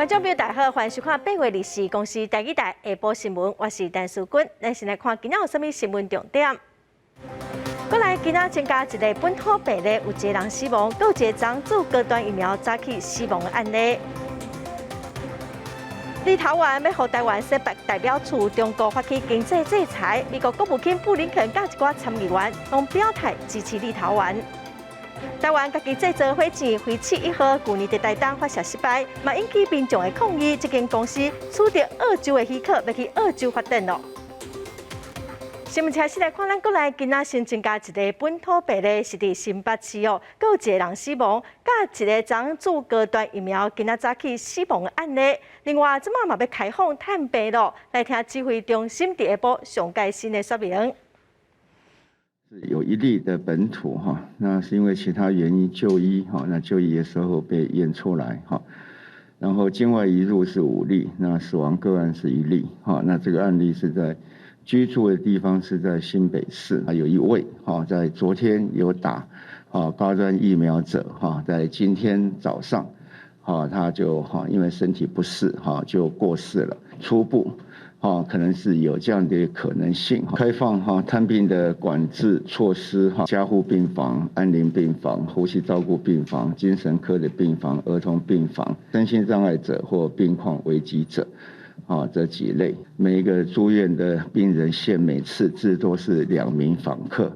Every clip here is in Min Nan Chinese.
觀眾朋友大家好，歡迎收看8月24公視台語台下晡新聞，我是陳淑君。咱先來看今仔有啥物新聞重點。過來今仔增加一个本土病例，有一个人死亡，閣有一个昨注高端疫苗早起死亡的案例。立陶宛欲予台灣設代表處，中國發起經濟制裁，美國國務卿布林肯佮一寡參議員攏表態支持立陶宛。台灣家己製造火箭飛刺一號，舊年佇台東發射失敗，嘛引起民眾的抗議。這間公司取得澳洲的許可，欲去澳洲發展囉。新聞開始來看，咱國內今仔新增加一个本土病例，是佇新北市哦，閣有一个人死亡，佮一个昨注高端疫苗今仔早起死亡的案例。另外，這馬嘛欲開放探病囉，來聽指揮中心佇下晡上蓋新的說明。有一例的本土哈，那是因為其他原因就醫哈，那就醫的時候被驗出來哈，然後境外移入是五例，那死亡個案是一例哈，那這個案例是在居住的地方是在新北市，有一位哈，在昨天有打高端疫苗者哈，在今天早上哈，他就哈因為身體不適哈就過世了，初步。可能是有這樣的可能性。開放哈探病的管制措施哈，加護病房、安寧病房、呼吸照顧病房、精神科的病房、兒童病房、身心障礙者或病況危急者，啊這幾類。每一個住院的病人限每次至多是2名訪客。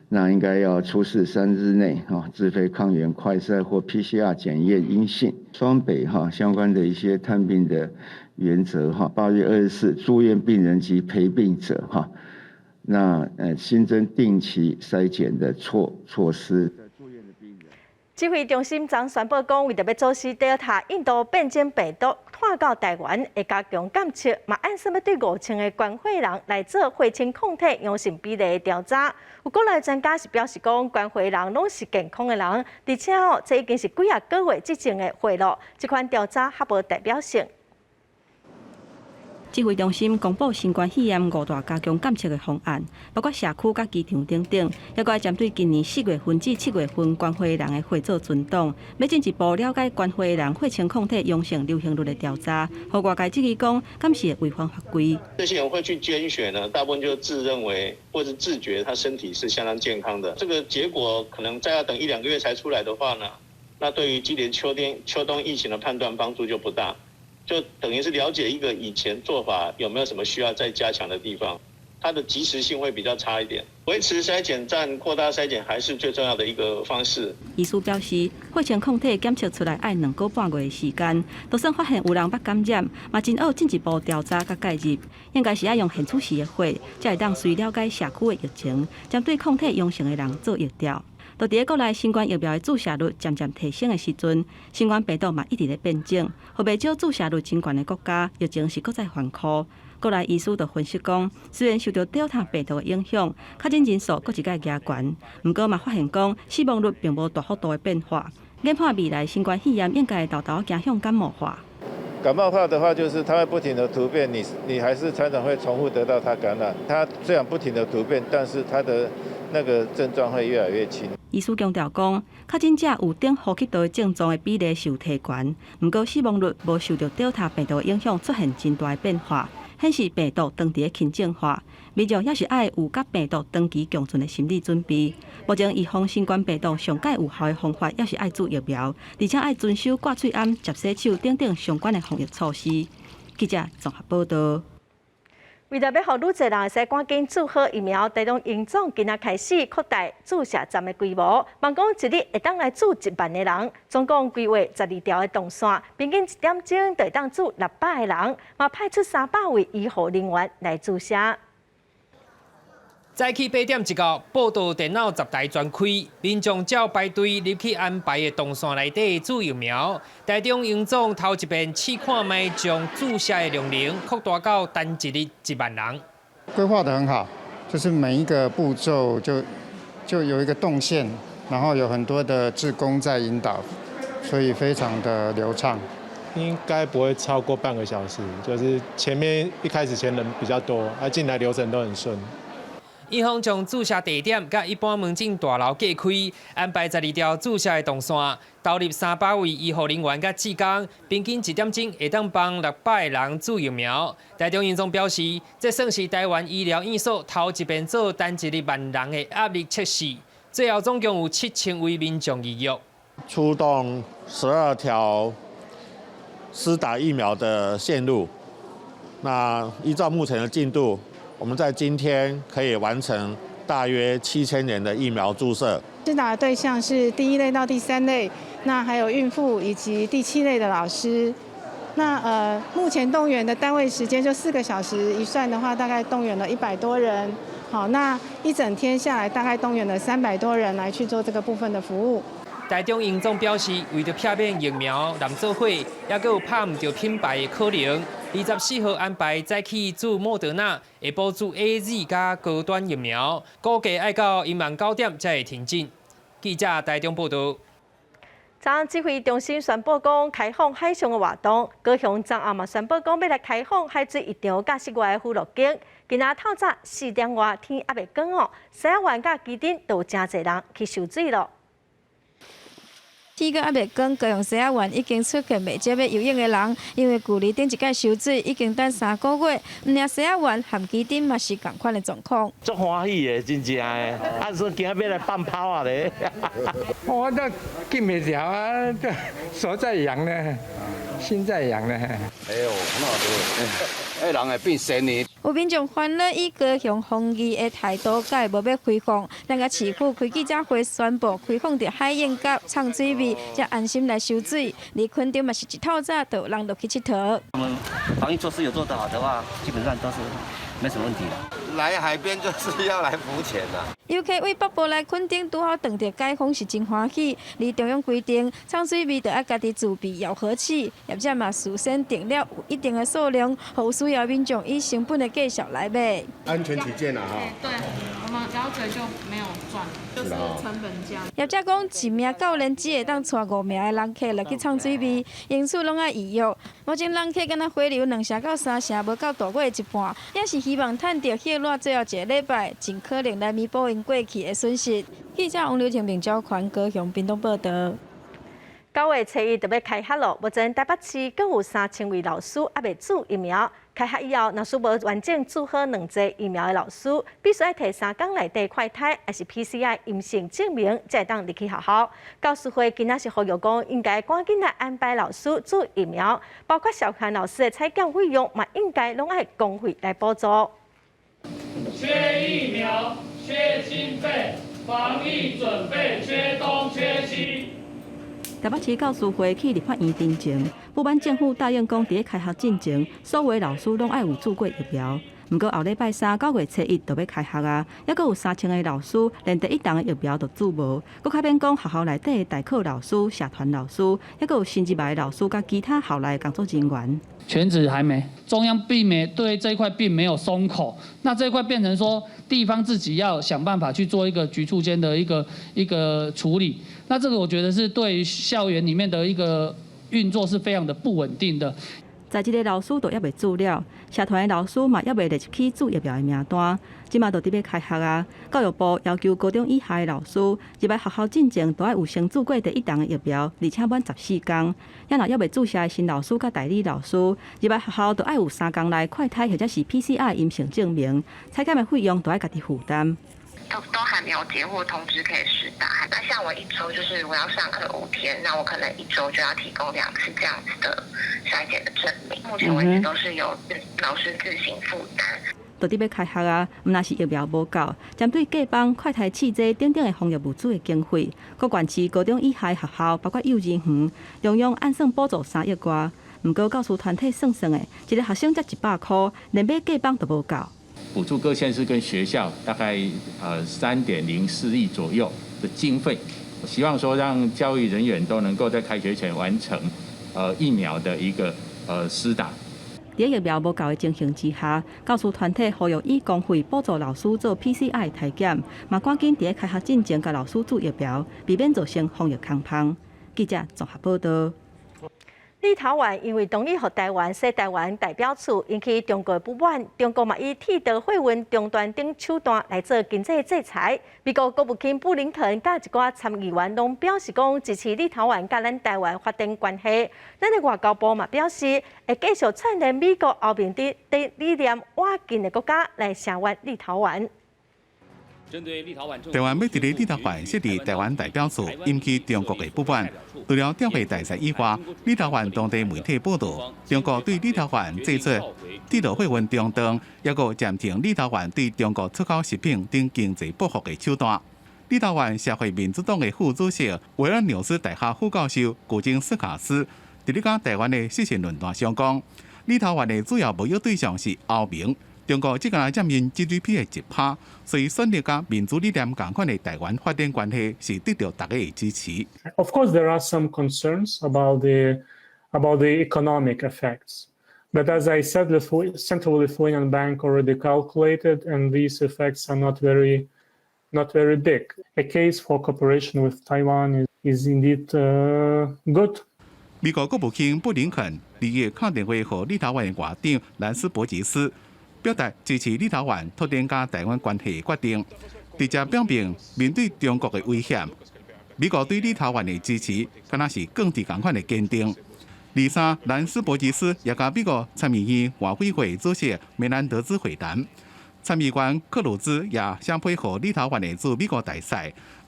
那應該要出示3日內哈自費抗原快篩或 PCR 檢驗陰性。雙北哈相關的一些探病的原則哈，8月24住院病人及陪病者哈，那新增定期篩檢的措施。指揮中心昨宣布講，為著欲阻止 Delta 印度變種病毒傳到台灣，會加強監測，嘛按算欲對5000个關懷人來做血清抗體陽性比例的調查。有國內專家是表示講，關懷人攏是健康的人，而且哦，這已經是幾仔個月之前的血囉，這款調查較無代表性。指揮中心公布新冠肺炎五大加強監測的方案，包括社區佮機場等等，猶閣針對今年4月份至7月份關懷人的血做存檔，欲進一步了解關懷人血清抗體陽性流行率的調查，予外界質疑講，敢是會違反法規？這些人會去捐血呢，大部分就自認為或是自覺他身體是相當健康的。這個結果可能再要等一兩個月才出來的話呢，那對於今年秋天秋冬疫情的判斷幫助就不大。就等於是了解一個以前做法有沒有什麼需要再加強的地方，它的及時性會比較差一點。維持篩檢站、擴大篩檢還是最重要的一個方式。醫師表示，血清抗體檢測出來愛2個半月的時間，就算發現有人捌感染，嘛真愛進一步調查佮介入，應該是愛用現處時的血，才會當隨了解社區的疫情，針對抗體陽性的人做疫調。就佇咧國內新冠疫苗的注射率漸漸提升的時陣，新冠病毒嘛一直咧變種，予袂少注射率真懸的國家，疫情是閣再反箍。國內醫師就分析講，雖然受著 Delta 病毒的影響，確診人數閣一擺加懸，毋過嘛發現講死亡率並無大幅度的變化。研判未來新冠肺炎應該會沓沓仔走向感冒化。感冒化的話，就是它會不停的突變，你還是常常會重複得到它感染。它雖然不停的突變，但是它的那個症狀會越來越輕。醫師強調講，確診者有頂呼吸道的症狀的比例是有提懸，毋過死亡率無受著 Delta 病毒的影響出現真大的變化，顯示病毒長佇咧輕症化。民眾也是愛有佮病毒長期共存的心理準備。目前預防新冠病毒上蓋有效的方法，也是愛注疫苗，而且愛遵守掛喙罨、捷洗手等等相關的防疫措施。記者綜合報道。為著欲予愈濟人會使趕緊注好疫苗，台東榮總今仔開始擴大注射站的規模，望講一日會當來注1萬個人，總共規劃12條的動線，平均一點鐘就會當注600個人，嘛派出300位醫護人員來注射。早起8點一到，報到電腦10台全開，民眾照排隊入去安排的動線內底注疫苗。台中榮總頭一遍試看覓將注射的量能擴大到單一日1萬人。規劃得很好，就是每一個步驟就有一個動線，然後有很多的志工在引導，所以非常的流暢。應該不會超過半個小時，就是前面一開始前人比較多，啊進來流程都很順。院方將注射地點佮一般門診大樓隔開，安排12條注射的動線，投入300位醫護人員佮志工，平均一點鐘會當幫600個人注疫苗。台中榮總表示，這算是台灣醫療院所頭一遍做單一日萬人的壓力測試，最後總共有7000位民眾預約。出動12條施打疫苗的線路，那依照目前的進度，我們在今天可以完成大約7000人的疫苗注射。施打的對象是第一類到第三類，那還有孕婦以及第七類的老師。那目前動員的單位時間就4個小時，一算的話，大概動員了100多人。好，那一整天下來，大概動員了300多人來去做這個部分的服務。台中榮總表示，為著避免疫苗濫做貨，抑閣有拍毋著品牌的可能，24號安排早起注莫德納，下晡注 AZ 佮高端疫苗，估計愛到傍晚9點才會停診。記者台中報道。昨昏指揮中心宣布講開放海上的活動，高雄昨暗嘛宣布講欲來開放海水浴場佮室外的娛樂間。今仔透早4點外天猶未光哦，獅仔灣佮旗津都有誠濟人去泅水囉。天閣猶未光，高雄獅仔灣已經出現袂少欲游泳的人，因為距離頂一擺泅水已經等3個月，毋但獅仔灣和旗津嘛是仝款的狀況。足歡喜的，真正的，啊說今仔欲來放炮啊咧。我這禁袂牢啊，這手在癢呢，心在癢呢。哎喲，那對，彼人會變仙呢。有民眾煩惱以高雄防疫的態度，佮無欲開放，咱共市府開記者會宣布開放著海泳佮沖水味，才安心來泅水。而墾丁嘛是一透早就有人落去𨑨迌。我們防疫措施有做得好的話，基本上都是沒什麼問題的。來海邊就是要來浮潛啦。遊客對北部來墾丁拄好撞著解封是真歡喜。而中央規定，沖水味著愛家己自備咬合器，業者嘛事先訂了有一定的數量，予有需要民眾以成本的價數來買。安全起見啦，哈。對，我們咬嘴就沒有賺，就是成本價。業者講，一名教練只會當帶五名的人客落去沖水味，因此攏愛預約。目前人客敢若回流兩成到三成，無夠大月的一半，也是希望趁著歇熱最後一个禮拜，盡可能來彌補𪜶過去的損失。記者王劉晴、明昭權高雄屏東報道。9月初一就欲開學囉，目前台北市閣有3000位老師猶未注疫苗。開學以後，若是無完整注好兩劑疫苗的老師，必須愛提3工內底快篩，抑是 PCR 陰性證明，才會當入去學校。教師會今仔是呼籲講，應該趕緊來安排老師注疫苗，包括小學老師的採檢費用，嘛應該攏愛公費來補助。缺疫苗，缺經費，防疫準備缺東缺西。台北市教師會去立法院陳情，不滿政府答應講，佇咧開學進前，所有老師攏愛有注過疫苗。毋過後禮拜三9月初一就欲開學啊，猶閣有3000個老師連第一針的疫苗都注無，閣較免講學校內底的代課老師、社團老師，猶閣有新入來的老師佮其他校內工作人員。全職還沒，中央並沒對這一塊並沒有鬆口，那這一塊變成說地方自己要想辦法去做一個局處間的一個處理，那這個我覺得是對於校園裡面的一個運作是非常的不穩定的。在職的老師都猶未注了，社團的老師嘛猶未列入去注疫苗的名單。這馬就佇欲開學啊！教育部要求高中以下的老師入來學校進前，都愛有先注過第一針的疫苗，而且滿14工。猶若猶未注射的新老師佮代理老師入來學校，都愛有3工內快篩或者是 PCR 陰性證明，採檢的費用都愛家己負擔。都還沒有接獲通知可以施打。那像我一周就是我要上課5天，那我可能一周就要提供兩次這樣子的篩檢的證明。目前為止都是由老師自行負擔。到底欲開學啊？毋但是疫苗無夠，針對過放快篩試劑等等的防疫物資的經費，各縣市高中以下學校，包括幼兒園，中央按算補助3億外。毋過教師團體算算的，一个學生才100箍，連買過放都無夠。補助各縣市跟學校大概3.04億左右的經費，希望說讓教育人員都能夠在開學前完成疫苗的一個施打。佇疫苗無夠的情形之下，教師團體呼籲以公費補助老師做 PCR 篩檢，嘛趕緊佇咧開學進前共老師注疫苗，避免造成防疫空縫。記者綜合報道。立立陶宛因為同意予台灣設台灣代表處，引起中國不滿。中國嘛以鐵道貨運中斷等手段來做經濟制裁。美國國務卿布林肯佮一寡參議員攏表示講支持立陶宛佮咱台灣發展關係。咱的外交部嘛表示，會繼續串聯美國、歐盟等等理念倚近的國家來聲援立陶宛。台灣欲佇咧立陶宛設立台灣代表處，引起中國的不滿。除了照會大使以外，立陶宛當地媒體報道，中國對立陶宛祭出鐵路貨運中斷，抑閣暫停立陶宛對中國出口食品等經濟報復的手段。立陶宛社會民主黨的副主席維爾紐斯大學副教授古金斯卡斯，佇咧佮台灣的視訊論壇上講，立陶宛的主要貿易對象是歐盟。中國只敢佔𪜶 GDP 的1%，所以選擇佮民主理念仝款的台灣發展關係，是得著大家的支持。 Of course, there are some concerns about the economic effects, but as I said, the Central Lithuanian Bank already calculated, and these effects are not very big. A case for cooperation with Taiwan is indeed good. 美國國務卿布林肯2日敲電話予立陶宛外長蘭斯伯吉斯，表達支持立陶宛拓展佮台灣關係的決定，直接表明面對中國的威脅，美國對立陶宛的支持，敢若是鋼鐵仝款的堅定。23，蘭斯伯吉斯也佮美國參議院外委會主席梅蘭德茲會談，參議員克魯茲也寫批予立陶宛的駐美國大使，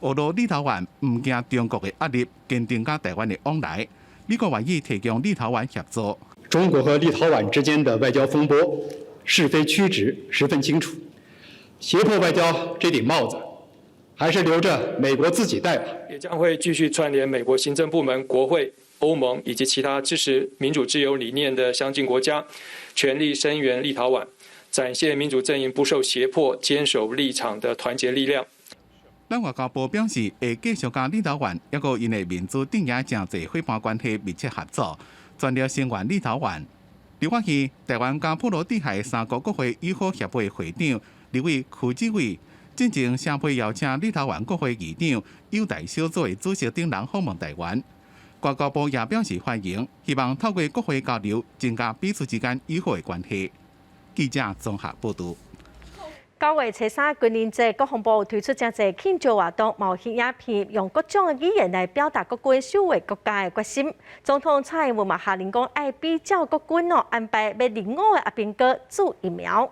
呵咾立陶宛毋驚中國的壓力，堅定佮台灣的往來。美國願意提供立陶宛協助。中國和立陶宛之間的外交風波，是非曲直十分清楚，脅迫外交這頂帽子，還是留着美國自己戴吧。也將會繼續串聯美國行政部門、國會、歐盟以及其他支持民主自由理念的相近國家，全力聲援立陶宛，展現民主陣營不受脅迫、堅守立場的團結力量。咱外交部表示，會繼續佮立陶宛抑閣𪜶的民主陣營誠濟夥伴關係密切合作，全力聲援立陶宛。立法院台灣佮波羅的海三國國會友好協會會長立委柯志偉，進前寫批邀請立陶宛國會議長友台小組的主席等人訪問台灣。外交部也表示歡迎，希望透過國會交流，增加彼此之間友好的關係。記者綜合報道。9月初3軍人節，國防部推出誠濟慶祝活動，嘛有翕影片，用各種的語言來表達國軍守衛國家的決心。總統蔡英文嘛下令講，愛比照國軍哦安排，欲入伍的阿兵哥注疫苗。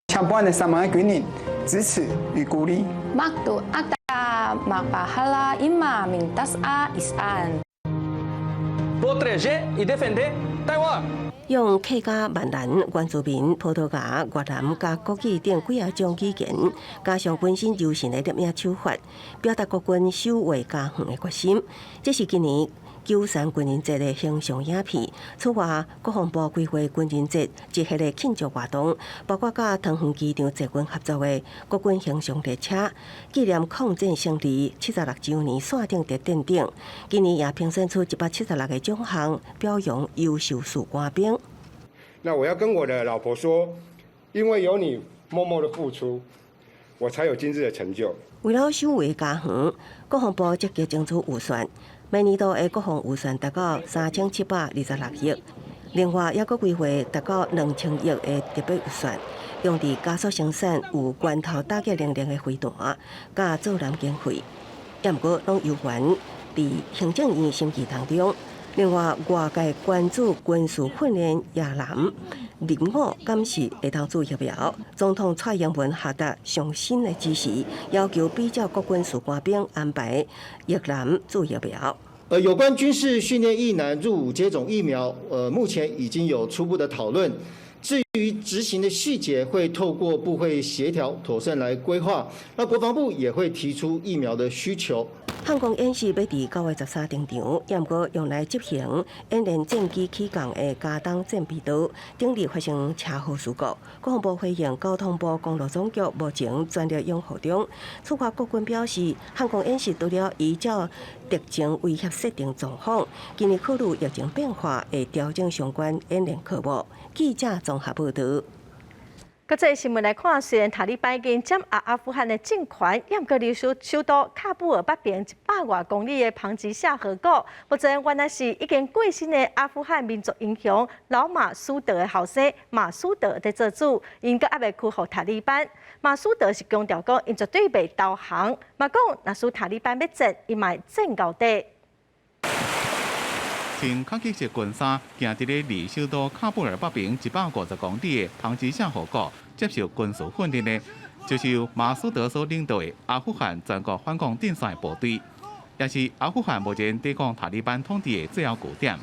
請不安的3萬個軍人支持與鼓勵。 Maktu ata mapahala ima mintas a isan。 Proteger e defender Taiwan。用客家、閩南、原住民、葡萄牙、越南佮國語等幾仔種語言，加上本身柔順的攝影手法，表達國軍守衛家園的決心。這是今年93軍人節的形象影片。此外，國防部規劃軍人節一系列慶祝活動，包括佮桃園機場捷運合作的國軍形象列車，紀念抗戰勝利76週年線頂特展等。今年也評選出176個獎項，表揚優秀士官兵。那我要跟我的老婆說，因為有你默默的付出，我才有今日的成就。為了守衛家園，國防部積極爭取預算。明年度的國防預算達到3726億，另外抑閣規劃達到2000億的特別預算，用佇加速生產有源頭打擊能力的飛彈，佮作戰經費。抑毋過攏猶原佇行政院審議當中。另外，外界關注軍事訓練役男入伍敢是會當注疫苗。總統蔡英文下達上新的指示，要求比照國軍士官兵安排役男注疫苗。有關軍事訓練役男入伍接種疫苗，目前已經有初步的討論。至於執行的細節，會透過部會協調，妥善來規劃。那國防部也會提出疫苗的需求。漢光演習欲佇9月13登場，抑毋過用來執行演練戰機起降的加東戰備道，頂日發生車禍事故。國防部回應交通部公路總局目前全力擁護中。此外，國軍表示，漢光演習除了依照敵情威脅設定狀況，今年考慮疫情變化，會調整相關演練科目。記者綜合報道。國際新聞來看，雖然塔利班已經掌握阿富汗的政權，毋過離首都喀布爾北邊100外公里的龐吉舍河谷，目前原來是已經過身的阿富汗民族英雄老馬蘇德的後生馬蘇德佇做主，𪜶閣猶未屈服塔利班。馬蘇德是強調講，𪜶絕對袂投降，嘛講若是塔利班欲戰，伊嘛會戰到底。穿卡其色軍衫，行佇咧離首都喀布爾北邊150公里的龐吉舍河谷接受軍事訓練的，就是由馬蘇德所領導的阿富汗全國反抗陣線部隊，也是阿富汗目前抵抗塔利班統治的最後據點。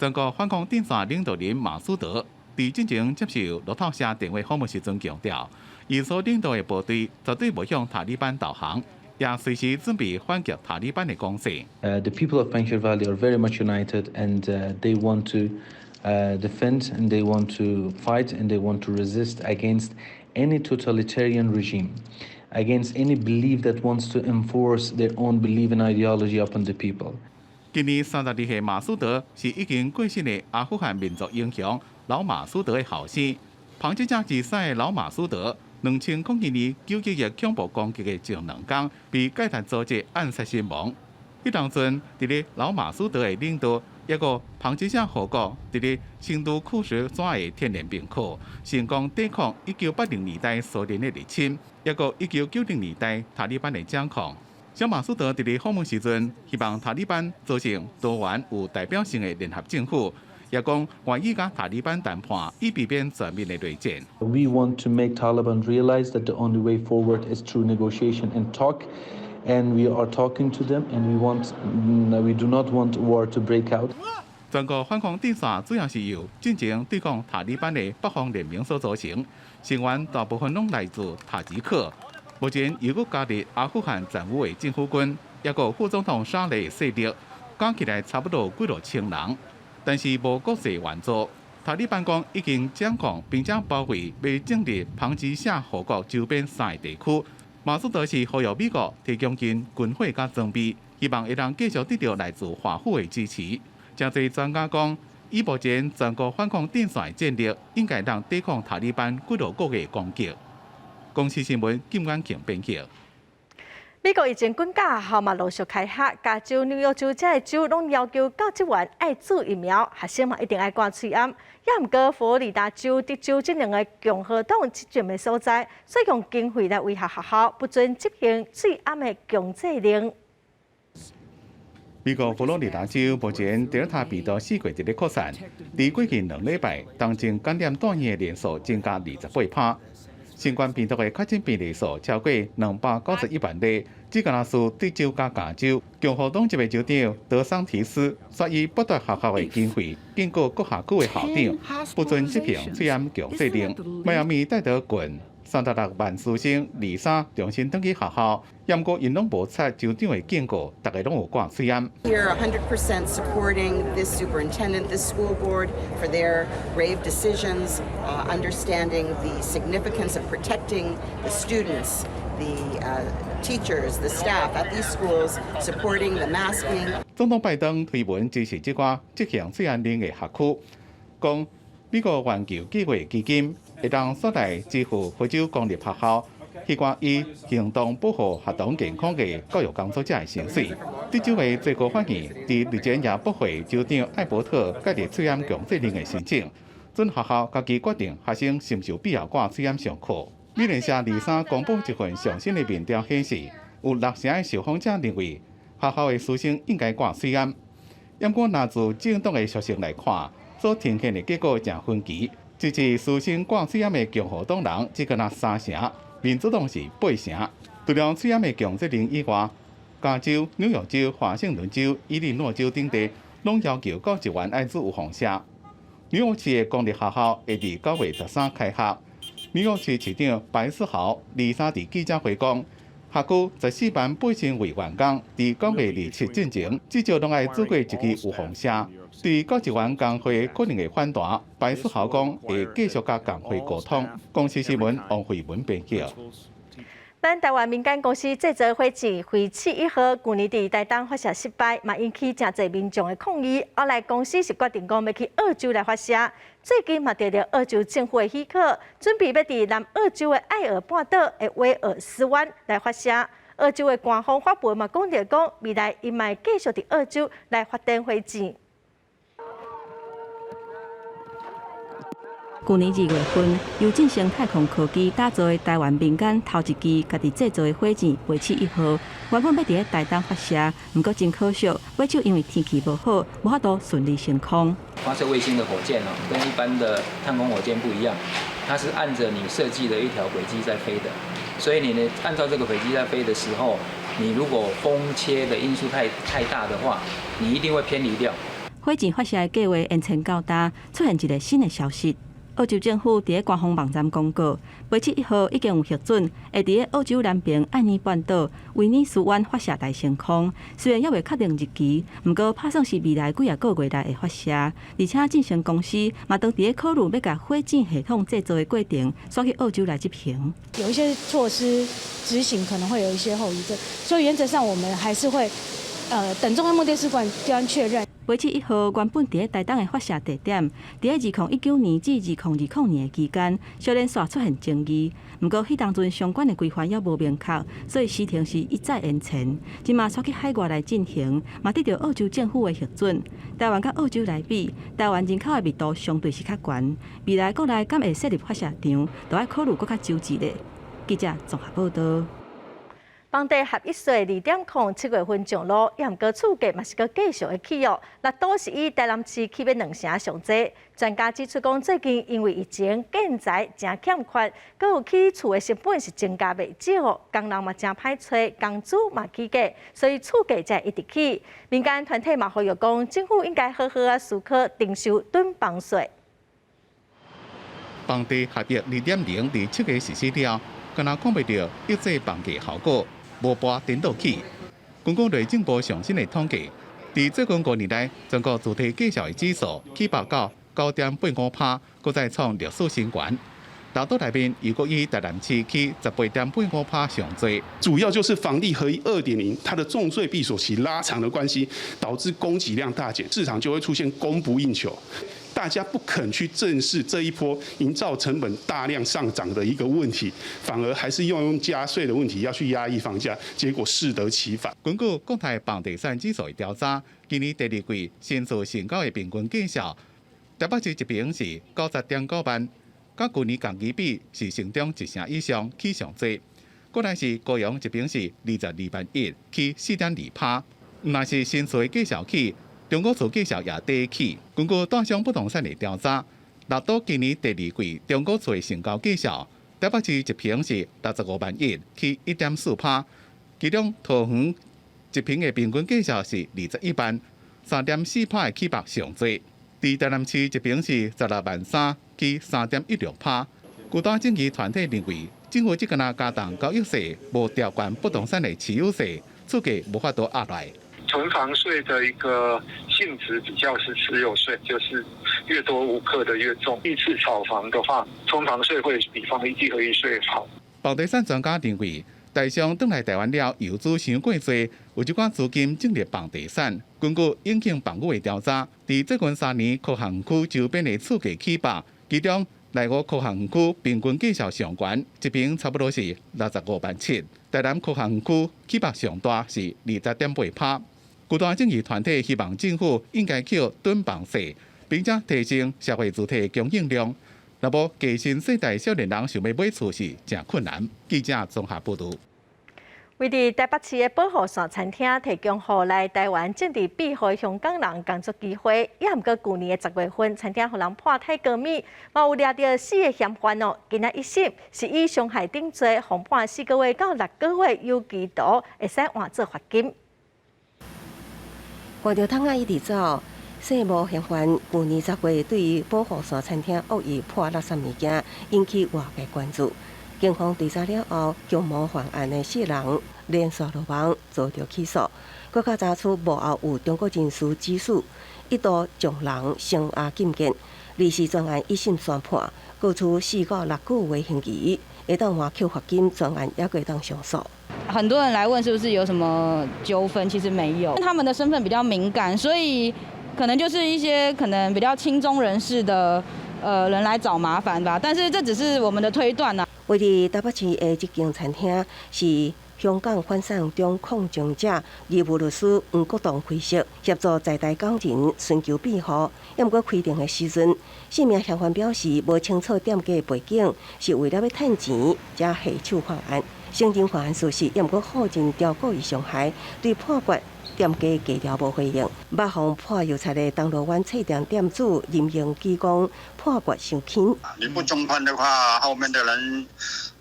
全國反抗陣線領導人馬蘇德佇進前接受路透社電話訪問時陣強調，伊所領導的部隊絕對無向塔利班投降，也隨時準備反擊塔利班的攻勢。 The people of Panjshir Valley are very much united and they want to defend and they want to fight and they want to resist against any totalitarian regime, against any belief that wants to enforce their own belief and ideology upon the people. 今年32歲馬蘇德是已經過身的阿富汗民族英雄老馬蘇德的後生。龐吉舍自細的老馬蘇德，2001年9·11恐怖攻擊的前兩工，被蓋達組織暗殺身亡。彼當陣，佇咧老馬蘇德的領導，抑閣龐吉舍河谷，佇咧新都庫什山的天然冰庫，成功抵抗1980年代蘇聯的入侵，抑閣1990年代塔利班的掌控。小馬蘇德佇咧訪問時陣，希望塔利班組成多元有代表性的聯合政府。也講願意佮塔利班談判，以避免全面的內戰。 We want to make Taliban realize that the only way forward is through negotiation and talk, and we are talking to them, and we do not want war to break out. 全國反抗陣線主要是由進前對抗塔利班的北方聯盟所組成，成員大部分攏來自塔吉克。目前又閣加入阿富汗暫有的政府軍，抑閣副總統沙雷勢力，加起來差不多幾落千人。但是無國際援助，塔利班講已經掌控並且包圍欲進入龐吉舍河谷周邊三个地區。馬蘇德是呼籲美國提供𪜶軍火佮裝備，希望會當繼續得到來自華府的支持。誠濟專家講，以目前全國反抗陣線的戰力，應該當抵抗塔利班幾落個月攻擊。公視新聞金安慶編輯。美國疫情滾價學校嘛陸續開學，加州、紐約州這个州攏要求教職員愛注疫苗，學生嘛一定愛掛喙罨。也毋過佛羅里達州、德州這兩个共和黨執政的所在，煞用經費來威脅學校，不准執行喙罨的強制令。美國佛羅里達州目前德爾塔病毒四界佇咧擴散，佇過去2禮拜，當前感染住院的人數增加28%。新冠病毒的確診病例數超過291萬例，只敢若輸德州佮加州。共和黨籍的州長德桑提斯煞以剝奪學校的經費，警告各學區的校長不准執行喙罨強制令。邁阿密戴德郡36萬師生禮三重新轉去學校，毋過𪜶攏無採州長的警告，逐家攏有掛喙罨。 We are 100% supporting this superintendent, this school board for their brave decisions, understanding the significance of protecting the students, the teachers, the staff at these schools, supporting the masking. 總統拜登推文支持這寡執行喙罨令的學區，講美國環球計劃基金會當煞來支付佛州公立學校，彼寡以行動保護學童健康的教育工作者的薪水。德州的最高法院佇日前也駁回州長艾伯特蓋入喙罨強制令的申請，准學校家己決定學生是毋是有必要掛喙罨上課。美聯社禮三公布一份上新的民調顯示，有六成的受訪者認為學校的師生應該掛喙罨。毋過，若自政黨的屬性來看，所呈現的結果誠分歧。支持師生掛喙罨的共和黨人只敢若三成，民主黨是八成。除了喙罨的強制令以外，加州、紐約州、華盛頓州、伊利諾州等地攏要求教職員愛注預防射。紐約市的公立學校會佇9月13開學。紐約市市長白思豪禮三佇記者會講，學區14萬8千位員工佇9月27進前，至少攏愛注過一支預防射。對教職員工會可能的反彈，白思豪講會繼續佮工會溝通。公視新聞王慧文編輯。咱台灣民間公司製造火箭飛刺一號，舊年佇台東發射失敗，嘛引起誠濟民眾的抗議。後來公司是決定講欲去澳洲來發射，最近嘛得著澳洲政府的許可，準備欲佇南澳洲的愛爾半島的威爾斯灣來發射。澳洲的官方發文嘛講著講，未來𪜶嘛會繼續佇澳洲來發展火箭。舊年2月份，由正聲太空科技打造的台灣民間頭一支家己製造的火箭飛刺一號，原本欲佇咧台東發射，毋過真可惜，尾手因為天氣無好，無法度順利升空。發射衛星的火箭哦，跟一般的探空火箭不一樣，它是按著你設計的一條軌跡在飛的，所以你呢按照這個軌跡在飛的時候，你如果風切的因素太大的話，你一定會偏離掉。火箭發射的計劃延遲到今，出現一個新的消息。澳洲政府佇咧官方網站公告，飛刺一號已經有核准，會佇咧澳洲南爿愛爾半島威爾斯灣發射台升空。雖然猶未確定日期，毋過拍算是未來幾仔個月內會發射。而且正聲公司嘛，當佇咧考慮欲共火箭系統製造的過程，徙去澳洲來執行。有一些措施執行可能會有一些後遺症，所以原則上我們還是會，等中央幕電視館端確認。飛刺一號原本佇咧台東的發射地點，佇咧2019年至2020年的期間，小連續出現爭議。毋過，彼當陣相關的規範猶無明確，所以時程是一再延遲。這馬徙去海外來進行，嘛得著澳洲政府的核准。台灣佮澳洲來比，台灣人口的密度相對是較懸。未來國內敢會設立發射場，都愛考慮閣較周詳咧。記者綜合報導。房地合一稅2.07月份上路，也毋過厝價嘛是閣繼續會起哦。六都是以台南市起碼兩成上濟。專家指出講，最近因為疫情建材誠欠缺，閣有起厝的成本是增加袂少哦。工人嘛誠歹揣，工資嘛起價，所以厝價才會一直起。民間團體嘛呼籲講，政府應該好好仔思考徵收囤房稅。房地合一2.0佇7月實施了，敢若看袂著抑制房價效果。無跋顛倒起。根據內政部上新的統計，佇最近5年來，全國住宅價數的指數起爆到9.85%，閣再創歷史新高。六都內面又閣以台南市起18.85%上濟。主要就是房地合一2.0，它的重稅閉鎖期拉長的關係，導致供給量大減，市場就會出現供不應求。大家不肯去正視這一波營造成本大量上漲的一個問題，反而還是用加稅的問題要去壓抑房價，結果適得其反。根據國泰房地產指數的調查，今年第二季新厝成交的平均價數，台北市一坪是90.9萬，佮舊年同期比是成長一成以上，起上濟。過來是高雄一坪是22萬1，起4.2%，毋但是新厝的價數起。中古厝價數也綴起。根據大商不動產的調查，六都今年第二季中古厝的成交價數，台北市一坪是65萬1，起1.4%。其中桃園一坪的平均價數是21萬，3.4%的起幅上濟。佇台南市一坪是16萬3，起3.16%。古大正義團體認為，政府這敢若加重交易稅，無調懸不動產的持有稅，厝價無法度壓來。囤房稅的一個性質比較是持有稅，就是越多屋課的越重。一次炒房的話，囤房稅會比房地合一稅好。房地產專家認為，台商轉來台灣了，游資傷過濟，有一寡資金進入房地產。根據永慶房屋的調查，佇最近3年，科學園區周邊的厝價起爆，其中內湖科學園區平均價數上懸，一坪差不多是65萬7。台南科學園區起幅上大是20.8%。古大正義團體希望政府應該扣囤房稅，並且提升社會住宅供應量。若無低薪世代少年人想欲買厝是誠困難。記者綜合報導。位佇台北市的保護傘餐廳提供予來台灣政治庇護的香港人工作機會，也毋過舊年的10月份，餐廳予人潑泰國米，嘛有掠著四个嫌犯哦。今仔一審是以傷害等罪，予判4個月到6個月有期徒，會使換做罰金。看著窗仔一直走，姓無嫌犯，舊年10月對於保護傘餐廳惡意潑垃圾物件，引起外界關注。警方追查了後，共謀犯案的四人連續落網，遭著起訴。閣較查出幕後有中國人士指使，一度將人聲押禁見。律師專案一審宣判，各處4到6個月刑期，會當換扣罰金，專案猶閣會當上訴。很多人來問是不是有什麼糾紛，其實沒有。他們的身份比較敏感，所以可能就是一些可能比較親中人士的人來找麻煩吧。但是這只是我們的推斷啦。位佇台北市的這間餐廳是香港反送中抗爭者義務律師黃國棟開設，協助在台港人尋求庇護。毋過開庭的時陣，四名嫌犯表示無清楚店家背景，是為了欲趁錢才下手犯案，承認犯案事實，毋過否認刁故意傷害，對判決店家低調無回應。捌予潑油漆的銅鑼灣冊店店主林榮基講判決傷輕。你不重判的話，後面的人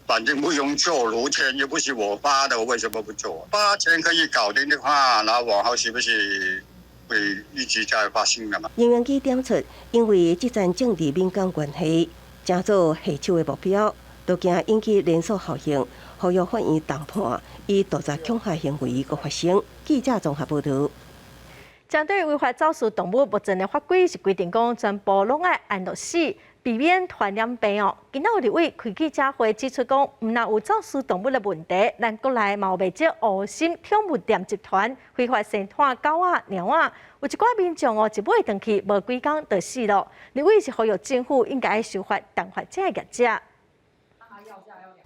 反正不用做，樓錢又不是我發的，我為什麼不做？8000可以搞定的話，那往後是不是會一直在發生的嘛？林榮基點出，因為這層政治敏感關係，成做下手的目標，都驚引起連鎖效應，呼籲法院重判，以杜絕恐嚇行為閣發生。記者綜合報導。針對違法走私動物，目前的法規是規定講，全部攏愛安樂死，避免傳染病哦。今仔有立委開記者會指出講，毋但有走私動物的問題，咱國內嘛有袂少黑心寵物店集團非法生產狗仔、貓仔，有一寡民眾哦，一買轉去無幾工就死咯。立委是呼籲政府應該修法重罰這个業者。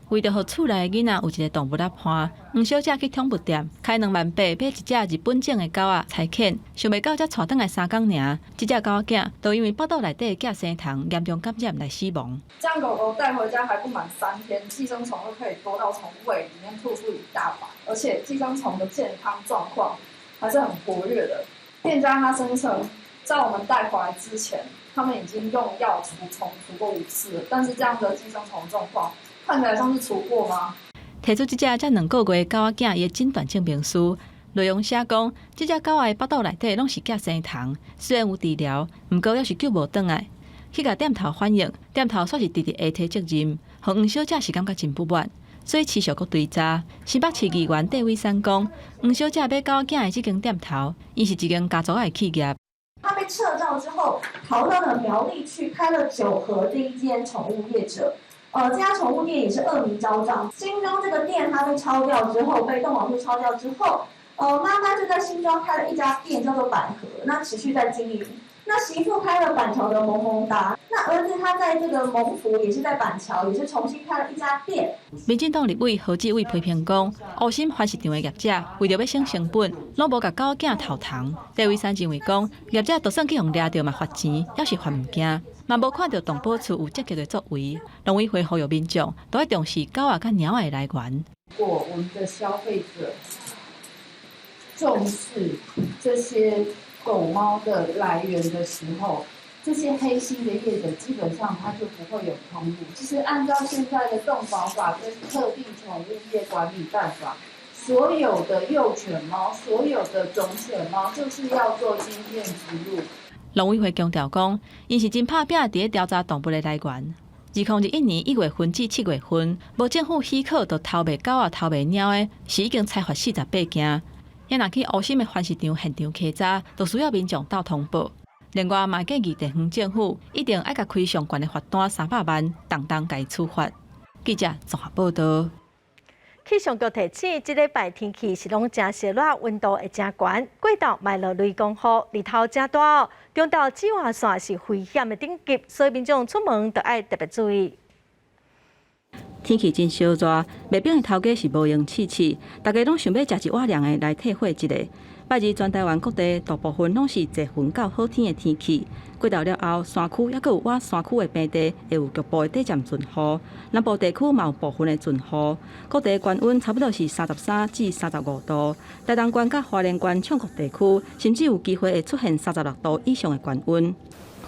為著予厝內的囡仔有一個動物仔伴，黃小姐去寵物店開2萬8買一隻日本種的狗仔柴犬，想袂到才帶轉來3工爾，這隻狗仔囝就因為腹肚內底的寄生蟲嚴重感染來死亡。這樣狗狗帶回家還不滿3天，寄生蟲就可以多到從胃裡面吐出一大把，而且寄生蟲的健康狀況還是很活躍的。店家他聲稱，在我們帶回來之前，他們已經用藥除蟲除過5次了，但是這樣的寄生蟲狀況看起來像是除過嗎？提出這隻才2個月的狗仔囝，伊的診斷證明書內容寫講，這隻狗仔的腹肚內底攏是寄生蟲，雖然有治療，毋過猶是救無轉來。去共店頭反映，店頭煞是直直下推責任，予黃小姐是感覺真不滿，所以持續閣追查。新北市議員戴偉山講，黃小姐買狗仔囝的這間店頭，伊是一間家族的企業。他被撤照之後，逃到了苗栗去，開了九和這一間寵物業者。這家寵物店也是惡名昭彰。新莊這個店，它被抄掉之後，被動保處抄掉之後，媽媽就在新莊開了一家店，叫做百合，那持續在經營。那媳婦開了板橋的萌萌噠，那兒子他在這個蒙福，也是在板橋，也是重新開了一家店。民進黨立委何志偉批評講，黑心繁殖場的業者為著欲省成本，攏無共狗仔囝頭蟲。戴偉山認為講，業者就算去予掠著嘛罰錢，猶是犯毋驚，嘛無看著動保處有積極的作為。農委會呼籲民眾都愛重視狗仔佮貓仔的來源。如果我們的消費者重視這些狗貓的來源的時候，這些黑心的業者基本上他就不會有通路。其實按照現在的動保法跟特定寵物業管理辦法，所有的幼犬貓、所有的種犬貓，就是要做晶片植入。農委會強調講，𪜶是真拍拚佇咧調查動物的來源。2021年1月份至7月份，無政府許可就偷賣狗仔、偷賣貓的，是已經裁罰48件。若去黑心的繁殖場現場稽查，就需要民眾鬥通報。另外，嘛建議地方政府一定愛共開上懸的罰單300萬，重重共伊處罰。記者綜合報導。氣象局提醒，這禮拜天氣是攏誠燒熱，溫度會誠懸，過晝嘛落雷公雨，日頭誠大哦。中晝紫外線是危險的等級，所以民眾出門都愛特別注意。天氣真燒熱，賣餅的頭家是無閒試試，大家攏想欲食一碗涼的來退火一下。拜二全台灣各地大部分攏是濟雲到好天的天氣。過晝了後，山區猶閣有倚山區的平地會有局部的短暫陣雨，南部地區嘛有部分的陣雨。各地高溫差不多是33至35度，台東縣佮花蓮縣衝國地區甚至有機會會出現36度以上的高溫。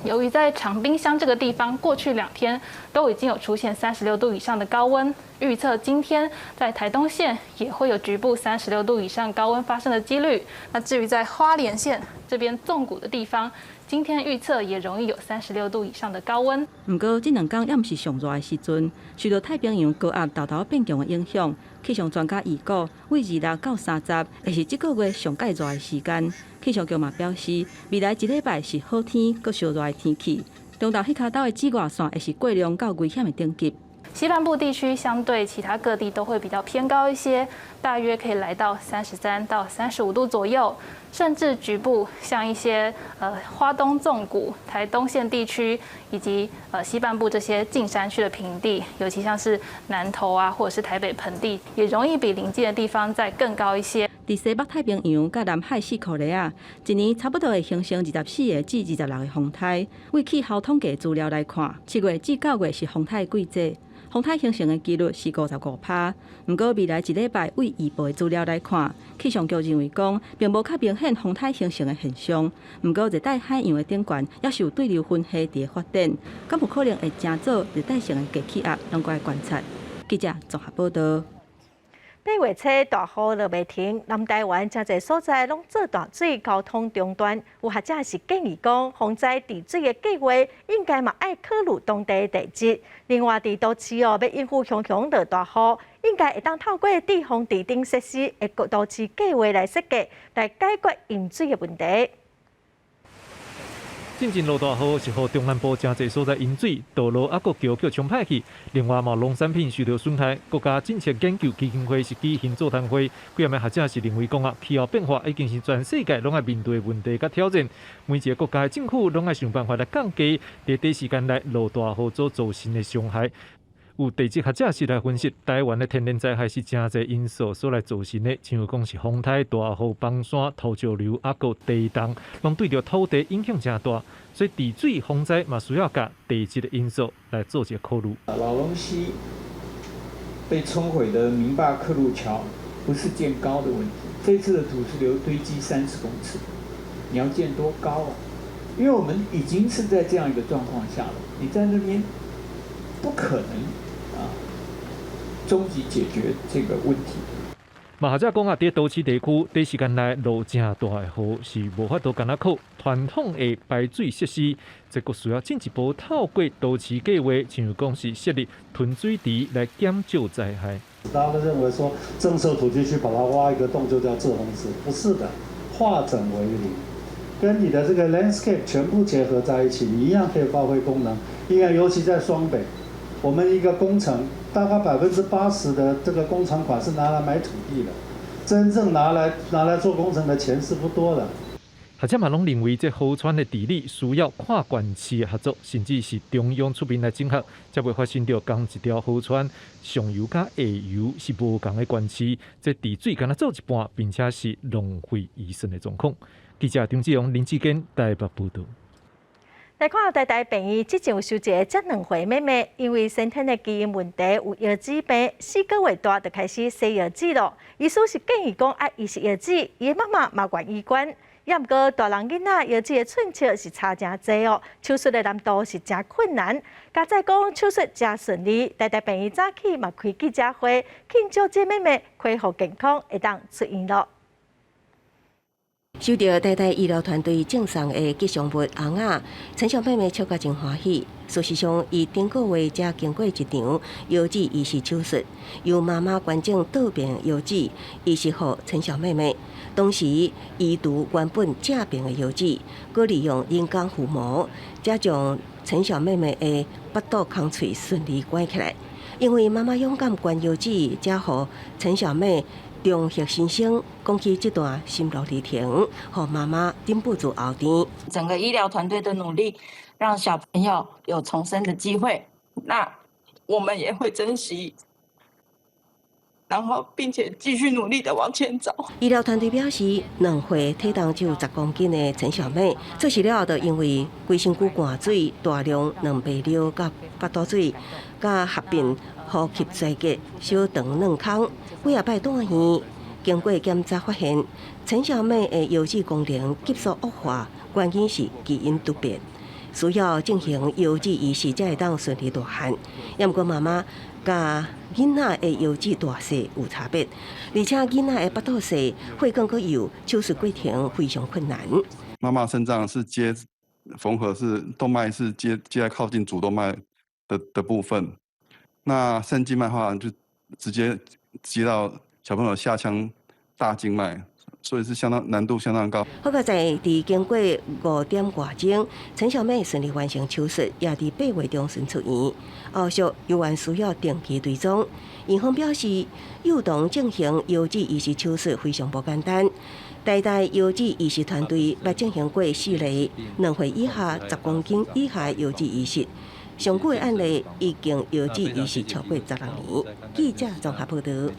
由於在長濱鄉這個地方，過去2天都已經有出現36度以上的高溫，預測今天在台東縣也會有局部三十六度以上高溫發生的幾率。那至於在花蓮縣這邊縱谷的地方，今天預測也容易有三十六度以上的高溫。毋過這2工猶毋是上熱的時陣，受到太平洋高壓沓沓變強的影響，氣象專家預估，位26到30會是這個月上蓋熱的時間。氣象局嘛表示，未來一禮拜是好天閣燒熱的天氣，中晝彼跤兜的紫外線會是過量到危險的等級。西半部地區相對其他各地都會比較偏高一些，大約可以來到33到35度左右，甚至局部像一些花東縱谷、台東縣地區以及西半部這些近山區的平地，尤其像是南投啊，或者是台北盆地，也容易比鄰近的地方再更高一些。佇西北太平洋佮南海四箍里仔，一年差不多會形成24個至26個風颱。對氣候統計資料來看，7月至9月是風颱季節，風颱形成的幾率是55趴。毋過未來一禮拜對預報的資料來看，氣象局認為講，並無較明顯風颱形成的現象。毋過熱帶海洋的頂懸猶是有對流雲系佇發展，敢有可能會成做熱帶性的低氣壓，攏閣愛觀察。記者綜合報道。8月初大雨落袂停，南台灣誠濟所在攏做大水，交通中斷。有學者是建議講，防災治水的計劃應該嘛愛考慮當地的地質。另外，佇都市哦，欲應付常常落大雨，應該會當透過堤防堤頂設施的都市計劃來設計，來解決淹水的問題。進前落大雨是予中南部誠濟所在淹水，道路猶閣橋予沖歹去。另外嘛，農產品受著損害。國家政策研究基金會是舉行座談會，幾個學者是認為講啊，氣候變化已經是全世界攏愛面對的問題佮挑戰。每一个國家的政府攏愛想辦法來降低佇短時間內落大雨所造成的傷害。有地質學者是來分析，台灣的天然災害是誠濟因素所來造成的，像講是風颱、大雨、崩山、土石流，猶閣地動，攏對著土地影響誠大，所以治水防災嘛需要佮地質的因素來做一个考慮。荖濃溪被沖毀的明壩客路橋，不是建高的問題，這次的土石流堆積30公尺，你要建多高啊？因為我們已經是在這樣一個狀況下了，你在那邊不可能啊，終極解決這個問題。嘛學者講啊，佇都市地區，短時間內落誠大的雨是無法度干焦靠傳統的排水設施，這閣需要進一步透過都市計劃，像講是設立囤水池來減少災害。大家都認為說徵收土地去把它挖一個洞就叫滯洪池，不是的，化整為零，跟你的這個 landscape 全部結合在一起，你一樣可以發揮功能。因為尤其在雙北，我們一個工程大概80%的這個工程款是拿來買土地的，真正拿來做工程的錢是不多的。學者嘛攏認為，這河川的治理需要跨縣市的合作，甚至是中央出面來整合，才袂發生著仝一條河川上游佮下游是無仝的縣市，這治水干焦做一半，並且是浪費預算的狀況。記者張志勇、林志堅台北報導。來看台大病院，之前有收一个才2歲妹妹，因為先天的基因問題有腰子病，4個月大就開始洗腰子囉。醫師是建議講愛移植腰子，伊的媽媽嘛願意捐。也毋過大人囡仔腰子的寸尺是差誠濟哦，手術的難度是誠困難。佳哉講手術誠順利，台大病院早起嘛開記者會慶祝這妹妹恢復健康，會當出院囉。收著台大醫療團隊贈送的吉祥物尪仔，陳小妹妹笑甲真歡喜。事實上，伊頂個月才經過一場腰子移植手術，由媽媽捐贈倒邊腰子移植予陳小妹妹。當時移除原本正邊的腰子，閣利用人工腹膜，才將陳小妹妹的腹肚空喙順利關起來。因為媽媽勇敢捐腰子，才予陳小妹重獲新生。講起這段心路歷程，予媽媽忍不住喉甜。整個醫療團隊的努力，讓小朋友有重生的機會。那我們也會珍惜，然後並且繼續努力的往前走。醫療團隊表示，2歲體重只有10公斤的陳小妹，出世了後就因為規身軀灌水、大量卵白尿佮腹肚水，佮合併呼吸衰竭、小腸軟空，幾仔擺住院。經過檢查發現，陳小妹的腰子功能急速惡化，原因是基因突變，需要進行腰子移植才會當順利大漢。也毋過媽媽佮囡仔的腰子大細有差別，而且囡仔的腹肚細，血管閣幼，手術過程非常困難。媽媽腎臟是接縫合是動脈是接在靠近主動脈的部分，那腎靜脈的話就直接接到小朋友下腔大靜脈，所以是相當難度相當高。好佳哉佇經過5點外鐘，陳小妹順利完成手術，也佇8月中旬出院。後續猶原需要定期追蹤。院方表示，幼童進行腰子移植手術非常無簡單。台大腰子移植團隊捌進行過四例2歲以下、10公斤以下的腰子移植。上久的案例已經腰子移植超過16年。記者綜合報導。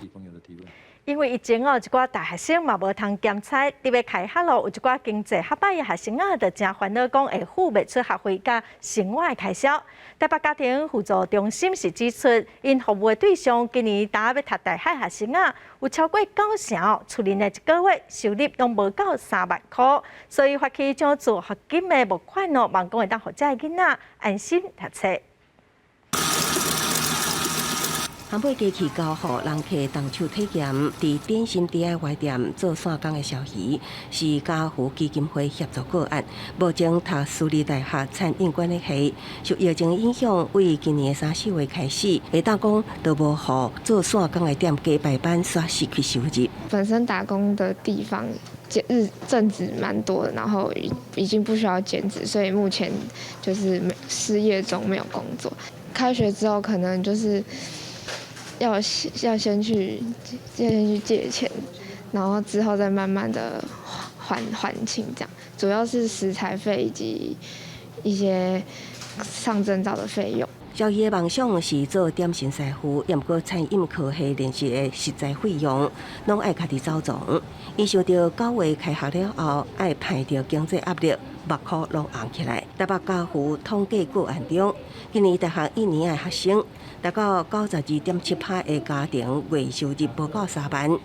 因為疫情哦，一寡大學生嘛無通兼差，特別開學咯，有一寡經濟較歹的學生仔，就誠煩惱，講會付袂出學費佮生活的開銷。台北家庭輔助中心是指出，𪜶服務的對象今年焦欲讀大學學生仔，有超過九成哦，厝裡的一個月收入攏無夠3萬箍，所以發起獎助學金的募款哦，望講會當予遮的囡仔安心讀冊。烘焙機器交予人客動手體驗，佇點心 DIY 店做散工的小魚，是家扶基金會協助個案。目前讀私立大學餐飲管理系，受疫情影響，為今年的三四月開始，會當講都無予做散工的店加排班煞失去收入。本身打工的地方兼日正職蠻多的，然後已經不需要兼職，所以目前就是失業中，沒有工作。開學之後可能就是要先去借錢，然後之後再慢慢的還清，這樣主要是食材費以及一些上證照的費用。小魚的夢想是做點心師傅，毋過餐飲科系練習的食材費用，攏愛家己走傱。伊想著9月開學了後，愛排著經濟壓力，目箍攏紅起來。台北家扶統計個案中，今年大學一年的學生，達到92.7%的家庭月收入無夠3萬，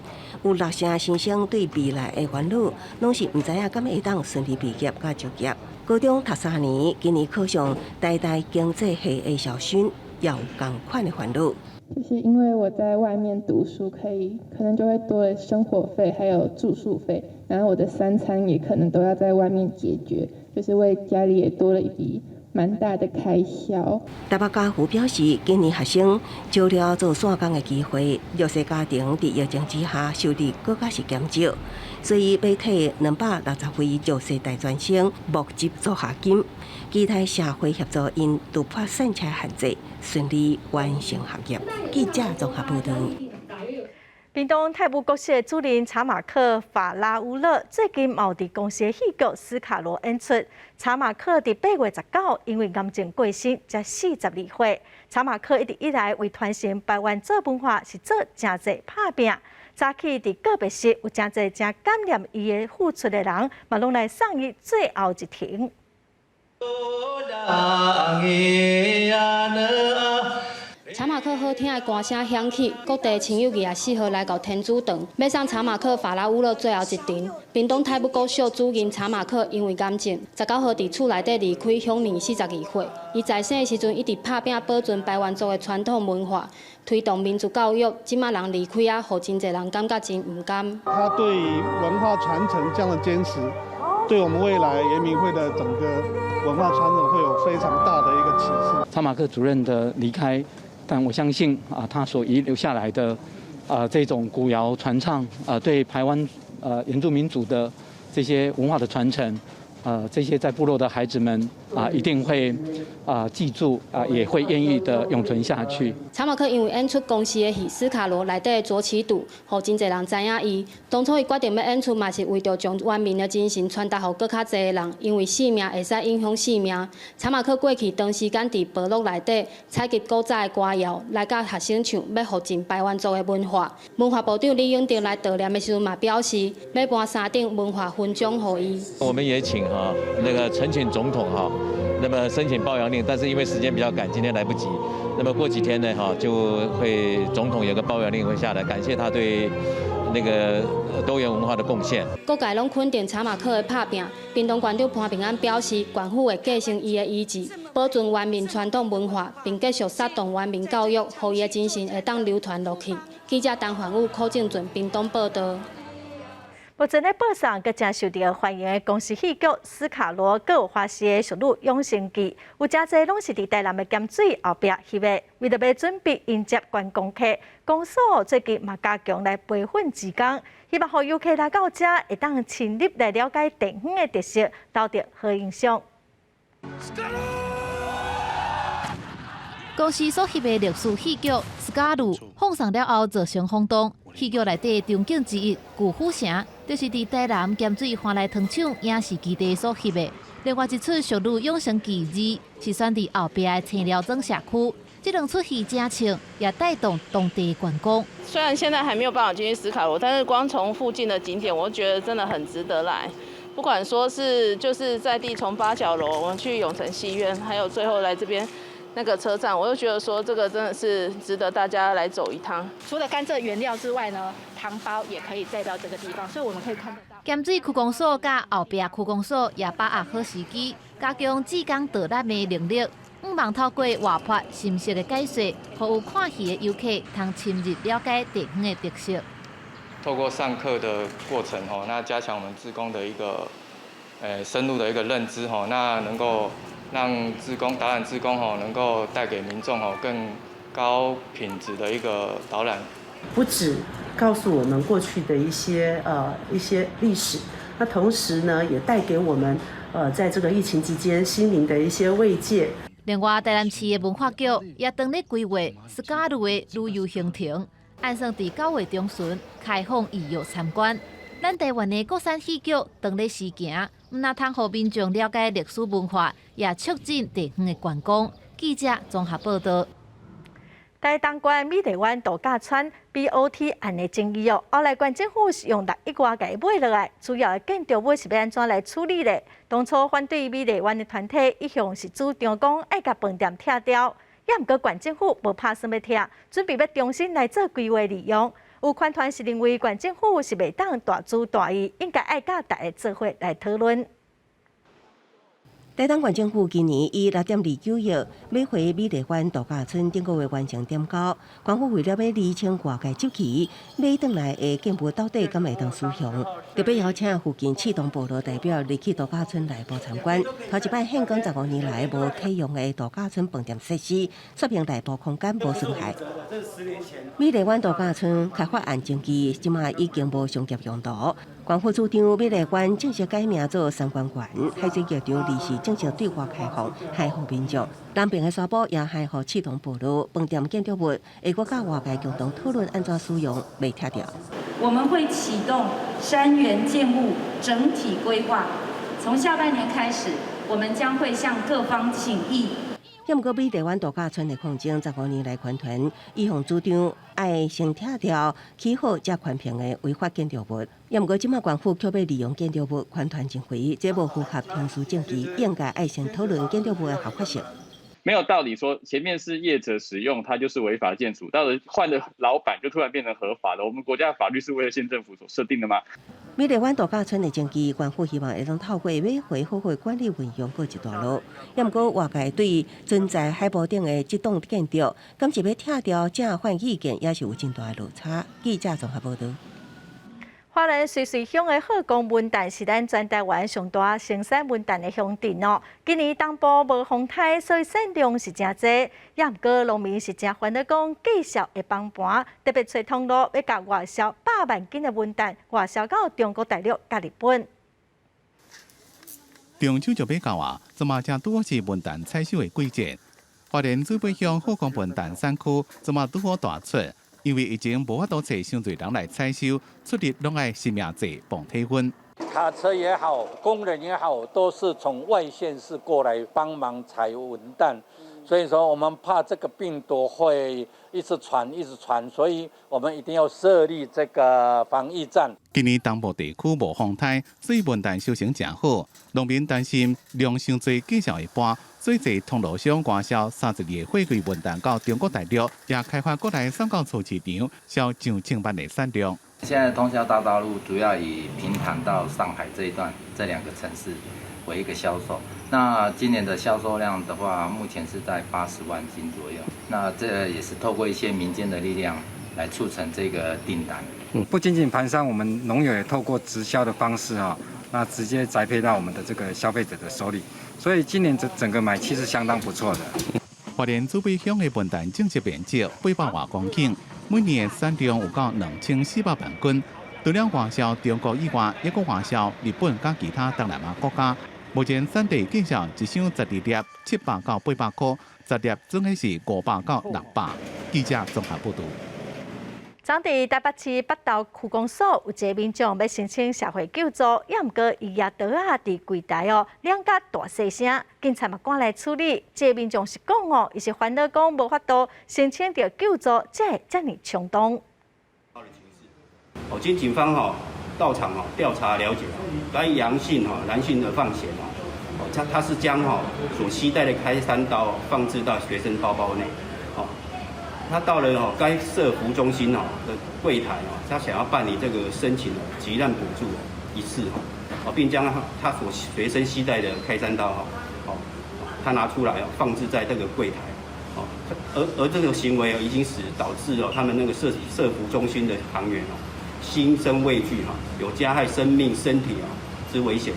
有六成新生對未來的煩惱，攏是毋知影敢會當順利畢業佮就業。高中讀3年，今年考上台大經濟系的小薰，也有仝款的煩惱。就是因為我在外面讀書，可能就會多了生活費，還有住宿費，然後我的三餐也可能都要在外面解決，就是為家裡也多了一筆蠻大的開銷。台北家扶表示，今年學生少了做散工的機會，弱勢家庭佇疫情之下收入閣較是減少，所以欲替260位弱勢大專生募集助學金，期待社會協助𪜶突破散赤限制，順利完成學業。記者綜合報導。屏東泰武國小的主任查馬克法拉烏勒最近嘛有佇公視戲劇斯卡羅演出。查馬克佇8月19，因為癌症過身，才42歲。查馬克一直以來為傳承排灣族文化是做誠濟拍拚。早起佇告別式有誠濟誠感念伊的付出的人，嘛攏來送伊最後一程。查馬克好聽的歌聲響起，各地親友24號來到天主堂，欲送查馬克法拉烏勒最後一程。屏東泰武國小主任查馬克因為癌症，19號佇厝內底離開，享年42歲。伊在生的時陣一直拍拚保存排灣族的傳統文化，推動民族教育。這馬人離開啊，予真濟人感覺真毋甘。他對文化傳承這樣的堅持，對我們未來原民會的整個文化傳承會有非常大的一個啟示。查馬克主任的離開，但我相信啊，他所遺留下來的啊這種古謠傳唱啊，對排灣原住民族的這些文化的傳承，這些在部落的孩子們啊，一定會啊記住啊，也會願意的永存下去。查馬克因為演出公視的戲《斯卡羅》內底的卓杞篤，予真濟人知影伊。當初伊決定欲演出，嘛是為著將原民的精神傳達予閣較濟的人，因為性命會使影響性命。查馬克過去長時間佇部落內底採集古早的歌謠，來教學生唱，欲復振排灣族的文化。文化部長李永得來悼念的時陣嘛表示，欲頒三等文化勳章予伊。我們也請哈那個陳請總統哈，那麼申請褒揚令，但是因為時間比較趕，今天來不及。那麼過幾天呢，哈就會總統有個褒揚令會下來，感謝他對那個多元文化的貢獻。各界攏肯定查馬克的拍拚，屏東縣長潘孟安表示，縣府會繼承伊的遺志，保存原民傳統文化，並繼續策動原民教育，予伊的精神會當流傳落去。記者陳焕武、柯正俊，屏東報導。目前咧報送閣誠受著歡迎的公視戲劇《斯卡羅》，閣有華視的《淑女養成記》，有誠濟攏是佇台南的鹹水後壁翕的。為著欲準備迎接觀光客，公所最近嘛加強來培訓志工，希望予遊客來到遮會當深入來了解地方的特色，留著好印象。公視所翕的歷史戲劇《斯卡羅》放送了後造成轟動。戲劇內底場景之一，舊府城，就是佇台南鹹水歡來糖廠影視基地所翕的。另外一齣《淑女養成記二》是選佇後壁的青寮莊社區。這兩齣戲誠唱，也帶動當地觀光。雖然現在還沒有辦法進去斯卡羅，但是光從附近的景點，我覺得真的很值得來。不管說是就是在地從八角樓，我們去永成戲院，還有最後來這邊。那個車站，我就覺得說這個真的是值得大家來走一趟。除了甘蔗原料之外呢，糖包也可以帶到這個地方，所以我們可以看得到。鹹水區公所佮後壁區公所也把握好時機，加強志工導覽的能力，向望透過活潑深色的解說，予有看戲的遊客通深入了解地方的特色。透過上課的過程吼，那加強我們志工的一個深入的一個認知吼，那能夠讓志工導覽志工吼，能夠帶給民眾吼更高品質的一個導覽。不止告訴我們過去的一些歷史，那同時呢，也帶給我們在這個疫情期間心靈的一些慰藉。另外，台南市的文化局也當咧規劃斯卡羅的旅遊行程，按算佇9月中旬開放預約參觀。咱台灣的國產戲劇當咧時行，毋但通予民眾了解歷史文化，也促進地方的觀光。記者綜合報導。台東縣美麗灣度假村 BOT 案的爭議哦，後來縣政府是用6億外共伊買落來，主要的建築物是欲按怎來處理咧？當初反對美麗灣的團體一向是主張講愛共飯店拆掉，也毋過縣政府無拍算欲拆，準備欲重新來做規劃利用。有環團是認為縣政府是袂當大主大意，應該愛佮大家做伙來討論。台東縣政府今年以6.29億買回美麗灣度假村頂個月完成點交。縣府為了欲釐清外界質疑，買轉來的建物到底敢會當使用？特別邀請附近刺桐部落代表入去度假村內部參觀。頭一擺現今15年來無啟用的度假村飯店設施，說明內部空間無損害。美麗灣度假村開發案爭議，這馬已經無商業用途。縣府主張美麗灣正式改名做三官園，海水浴場臨時正式對外開放，開予民眾。南邊的沙埔也開予刺桐部落飯店建築物，會閣佮外界共同討論按怎使用，袂拆掉。我們會啟動山園建物整體規劃，從下半年開始，我們將會向各方請意。毋過美麗灣度假村的抗爭，15年來環團一向主張愛先拆掉起好才寬平的違法建築物。毋過這馬縣府卻欲利用建築物，環團認為這無符合程序正義，應該愛先討論建築物的合法性。沒有道理說前面是業者使用，它就是違法建築，到了換了老闆就突然變成合法的。我們國家的法律是為了縣政府所設定的嗎？美麗灣度假村的爭議，縣府希望會當透過買回好好管理運用過一段路。也毋過外界對存在海埔頂的這棟建築，敢是欲拆掉，正反意見也是有真大的落差。記者綜合報導。花蓮瑞穗鄉的鶴岡文旦是咱全台灣上大生產文旦的鄉鎮哦。今年東部無風颱，所以產量是誠濟。也毋過農民是誠煩惱，講價數會崩盤，特別揣通路欲共外銷100萬斤的文旦外銷到中國大陸佮日本。中秋就欲到啊，這馬正拄好是文旦採收的季節。花蓮水貝鄉鶴岡文旦產區，這馬拄好大出。因為疫情無法度揣傷濟人來採收，出入攏愛實名制磅體溫。卡車也好，工人也好，都是從外縣市過來幫忙採文旦，所以說我們怕這個病毒會一直傳，一直傳，所以我們一定要設立這個防疫站。今年東部地區無風颱，所以文旦收成誠好，農民擔心量傷濟，價數會跌。所以濟通路商外銷32個貨櫃文旦到中國大陸，也開發國內送到初市場，銷上千萬的產量。現在通銷大大陸主要以平潭到上海這一段這兩個城市為一個銷售。那今年的銷售量的話，目前是在80萬斤左右。那這也是透過一些民間的力量，來促成這個訂單。不僅僅盤商，我們農友也透過直銷的方式啊，那直接宅配到我們的這個消費者的手裡，所以今年整整個買氣是相當不錯的。花蓮主美鄉的文旦種植面積800外公頃，每年產量有到2400萬斤。除了外銷中國以外，抑閣外銷日本佮其他東南亞國家。目前產地價數一箱12粒，700到800塊，10粒總計是500到600。記者綜合報導。昨佇台北市北投區公所有一个民眾欲申請社會救助，抑毋過伊攑刀仔佇櫃台哦，兩甲大細聲，警察嘛趕來處理。這个民眾是講哦，伊是煩惱講無法度申請著救助，才會遮爾衝動。哦，經警方吼到場吼調查了解，該楊姓吼男性的犯嫌哦，他是將吼所攜帶的開山刀放置到隨身包包內，哦，他到了吼該社福中心吼的櫃台哦，他想要辦理這個申請急難補助一事吼，哦，並將他所隨身攜帶的開山刀哈，哦，他拿出來放置在這個櫃台，哦，而這個行為已經使導致哦他們那個社福中心的行員哦。心生畏懼哈，有加害生命、身體啊之危險。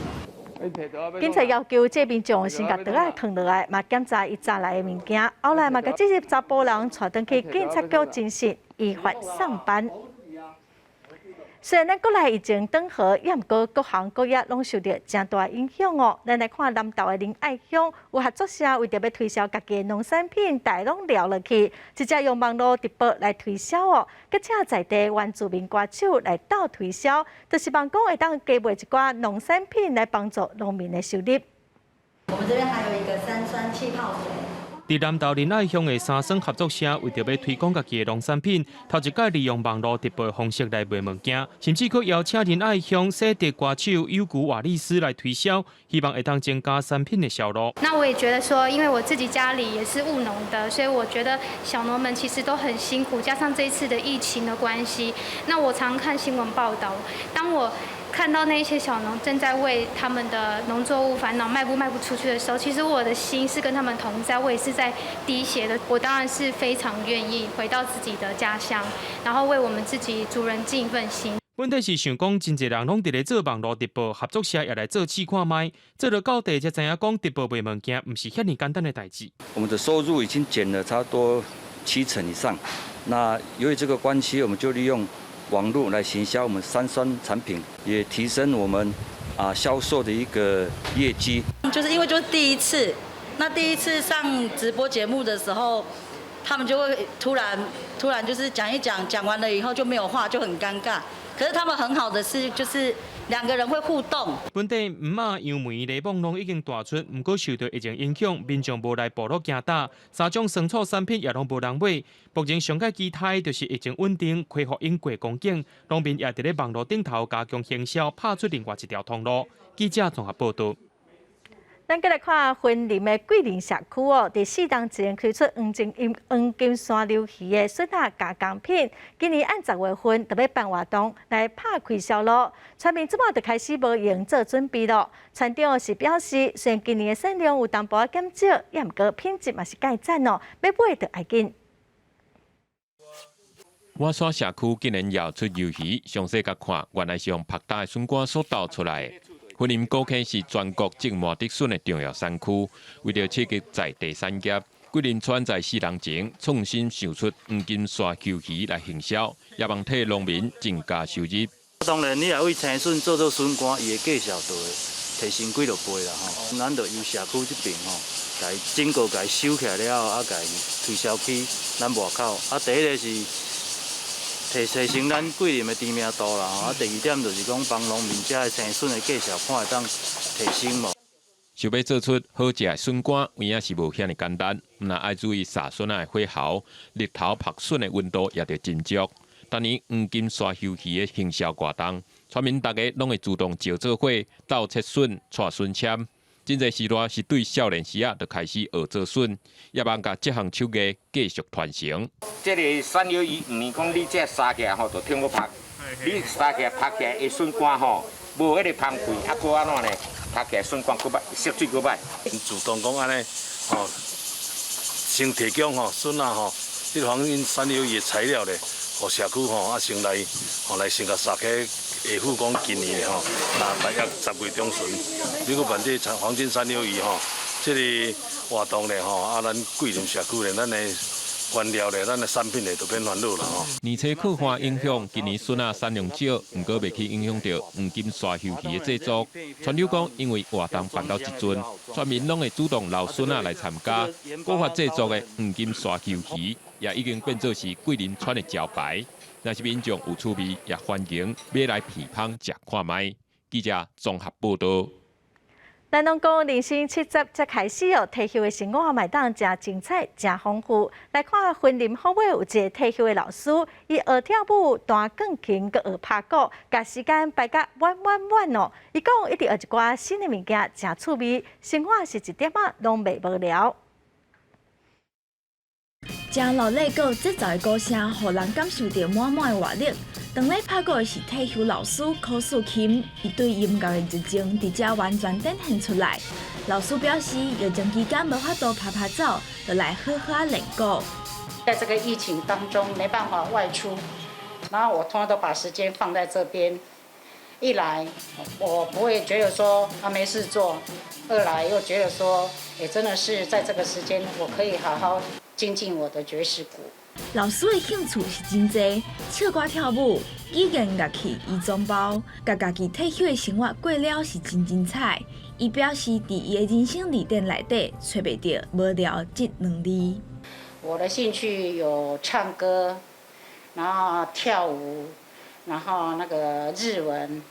警察要求這民眾先共刀仔囥落來，嘛檢查伊紮來的物件，後來嘛共這個查埔人帶轉去警察局偵訊，依法送辦。雖然咱國內疫情斷河，抑毋過各行各業攏受著誠大影響哦。咱來看南投的仁愛鄉有合作社為著欲推銷家己的農產品，大攏撩落去，直接用網路直播來推銷哦，閣請在地原住民歌手來鬥推銷，就希望講會當加賣一寡農產品來幫助農民的收入。我們這邊還有一個三酸氣泡水。佇南投仁愛鄉的三酸合作社，為著欲推廣家己的農產品，頭一擺利用網路直播方式來賣物件，甚至閣邀請仁愛鄉賽德歌手有古瓦利斯來推銷，希望會當增加產品的銷路。那我也覺得說，因為我自己家裡也是務農的，所以我覺得小農們其實都很辛苦，加上這一次的疫情的關係，那我常看新聞報道，當我看到那些小農正在為他們的農作物煩惱，賣不出去的時候，其實我的心是跟他們同在，我也是在滴血的。我當然是非常願意回到自己的家鄉，然後為我們自己族人盡一份心。問題是想講，真濟人攏佇咧做網路直播，合作社也來做試看覓，做了到底才知影講直播賣物件，毋是遐爾簡單的代誌。我們的收入已經減了差不多7成以上，那由於這個關係，我們就利用網路來行銷我們三酸產品，也提升我們銷售的一個業績。就是因為就是第一次，那第一次上直播節目的時候，他們就會突然就是講一講，講完了以後就沒有話，就很尷尬。可是他們很好的是，就是兩個人會互動。本地黃仔、楊梅、檸檬攏已經大出，毋過受著疫情影響，民眾無來部落行搭，三種酸醋產品也攏無人買。目前上蓋期待就是疫情穩定，恢復應過光景，農民也佇咧網路頂頭加強行銷，拍出另外一條通路。記者綜合報導。咱閣來看雲林的桂林社區哦，佇4冬前推出黃金山鰇魚的筍仔加工品，今年按10月份就欲辦活動來拍開銷路，村民這擺就開始無閒做準備咯。村長是表示，雖然今年的產量有淡薄仔減少，抑毋過品質嘛是蓋讚哦，欲買就愛緊。瓦沙社區竟然搖出魷魚，詳細共看，原來是用曝焦的筍乾所鬥出來的。雲林高坑是全國種麻竹筍的重要產區，為著刺激在地產業，桂林村在4年前創新想出黃金山魷魚來行銷，也望替農民增加收入。當然，你若為青筍做做筍乾，伊的價數就會提升幾落倍啦吼。咱就由社區這邊吼，共整個共收起來了後，啊，共推銷去咱外口。啊，第一个是提升咱桂林的知名度啦吼。啊，第二點就是講幫農民遮的青筍的價數看會當提升無。想欲做出好食的筍乾，有影是無遐爾簡單，毋但愛注意撒筍仔的火候，日頭曝筍的溫度也著斟酌。當年黃金山魷魚的行銷活動，村民逐家攏會主動招做伙鬥切筍、帶筍籤。真濟時代是對少年時仔就開始學做筍，也望共這項手藝繼續傳承。這个山魷魚毋是講你這殺起來吼就挺好曝，你殺起來曝起來的筍乾吼，無彼个芳味，啊，閣按怎呢？曝起來筍乾閣歹，色水閣歹。主動講按呢，吼，先提供吼筍仔吼，這方面山魷魚的材料咧，予社區吼啊先來吼來先共殺起回復講今年吼，那大約10月中旬，美國辦這個黃金山魷魚吼，這个活動咧吼，啊咱桂林社區咧，咱的原料咧，咱的產品咧就免煩惱啦吼。年初洘旱影響，今年筍仔產量少，毋過袂去影響著黃金沙魷魚的製作。川柳講，因為活動辦到這陣，全民攏會主動留筍仔來參加，古法製作的黃金沙魷魚也已經變做是桂林村的招牌。若是民眾有趣味，也歡迎買來品芳食看覓。記者綜合報導。咱攏講人生70才開始哦，退休的生活嘛會當誠精彩、誠豐富。來看雲林虎尾有一个退休的老師，伊學跳舞、彈鋼琴、閣學拍鼓，共時間排甲滿滿滿哦。伊講一直學一寡新的物件，誠趣味，生活是一點仔攏袂無聊。誠熱鬧閣有節奏的鼓聲，予人感受著滿滿的活力。當咧拍鼓的是退休老師柯素琴，伊對音樂的熱情佇遮完全展現出來。老師表示，疫情期間無法度趴趴走，就來好好仔練鼓。在這個疫情當中，沒辦法外出，然後我通常都把時間放在這邊。一來我不會覺得說啊沒事做，二來又覺得說，也真的是在這個時間，我可以好好精進我的爵士鼓。老師的興趣是真濟，唱歌跳舞、語言樂器伊總包，共家己退休的生活過了是真精彩。伊表示，佇伊的人生字典內底，揣袂著無聊這兩字。我的興趣有唱歌，然後跳舞，然後那個日文、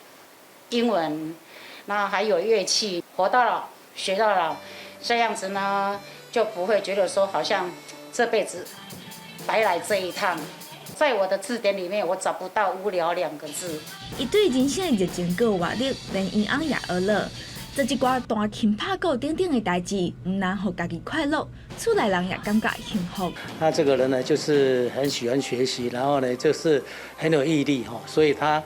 英文，然後還有樂器。活到老，學到老，這樣子呢，就不會覺得說好像這輩子白來這一趟。在我的字典裡面，我找不到無聊兩個字。伊對人生的熱情閣有活力，連音樂也學了。做一寡彈琴、拍鼓等等的代誌，毋但予家己快樂，厝內人也感覺幸福。他這個人呢，就是很喜歡學習，然後呢，就是很有毅力哈，所以他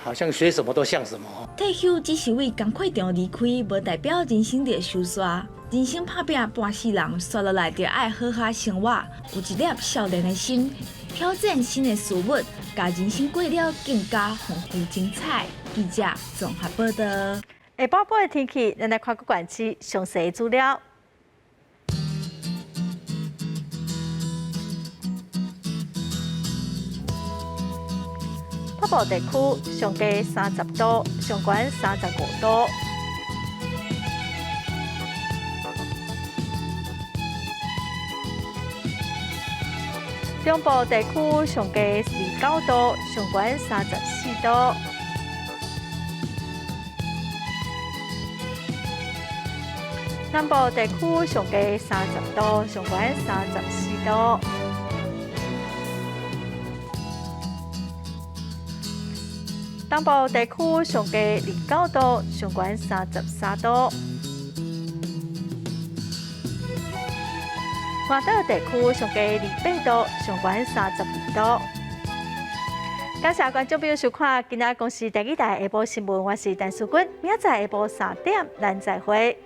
好像學什麼都像什麼。退休只是為工課場離開，無代表人生就收煞。人生打拚半世人，煞落來就愛好好生活，有一粒少年的心，挑戰新的事物，共人生過了更加豐富精彩。記者綜合報導。下晡晡的天氣，咱來看各縣市詳細資料。北部地區上低30度，上懸35度。中部地區上低29度，上懸34度。南部地區上低30度，上懸34度。東部地區上低29度，上懸33度。外島地區上低28度，上懸32度。感謝觀眾朋友收看今仔公視第二台下晡新聞，我是陳淑君，明仔載下晡3點，咱再會。